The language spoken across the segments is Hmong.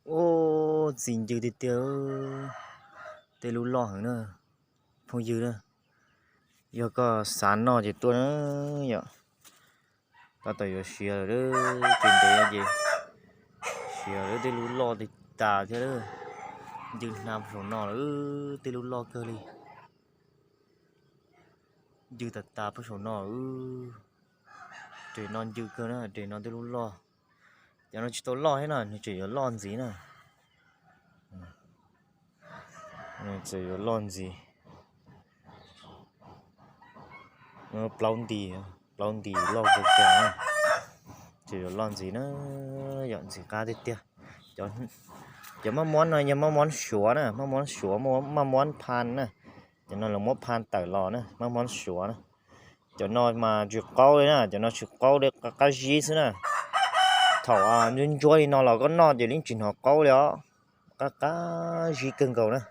Ub, ntxim ncw tiag tiag, tej lub loj heev na, phooj ywg na. Yog koj xav noj ces tuaj na yom. Tab tom yuav siav lawm, ces ntev ces siav lawm, tej lub loj tas tas thiab lawm. Ncw hnav puag saum no lawm, tej lub loj kawg li. Ncw tas tas puag saum no. Res no ncw kawg na, res no tej lub loj. Cov no tsis tau loj thiab na, nws tseem yuav loj ntxiv na. Tseem yuav loj ntxiv. Plaub nti, plaub nti loj kawg kawg na. Tseem yuav loj ntxiv na, yom, ntxim qab tiag tiag. Cov maj muab no yog maj muab Suav na, maj muab Suav, maj muab Phan na. Cov no lawv muab Phan tawm los na, maj muab Suav na. Cov no mas tsis qaub li na, cov no tsis qaub li, qab zib xwb na. Thaum ntsuab ntsuab li no los koj noj ces yeej tsis hnov qaub li os. Qab qab zib kawg nkaus na.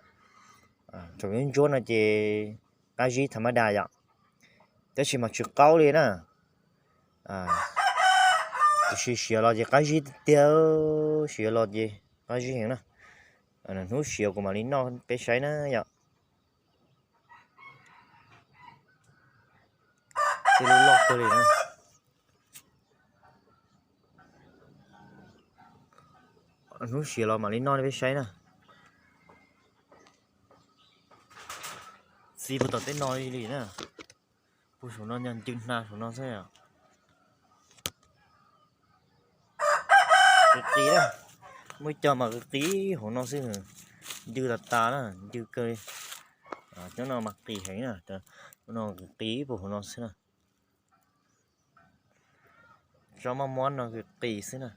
Thaum ntsuab ntsuab no ces qab zib tha mab da yom. Tab sis mas tsis qaub li na. Tiam sis siav los ces qab zib tiag tiag, siav los ces qab zib heev na. Hnub siav kuv mam li noj peb saib na yom. Tej lub loj kawg li na. Hnub siav los mam li noj peb saib na. Txi puag tom tej no li na. Puag saum no, ncw hnav saum no xwb. Qis qis na, muaj ib co mas qis qis hauv no xwb. Ncw tas tas na, ncw kawg li. Cov no mas qis heev na, cov no qis qis puag hauv no xwb na. Tsob maj muab no qis qis xwb na.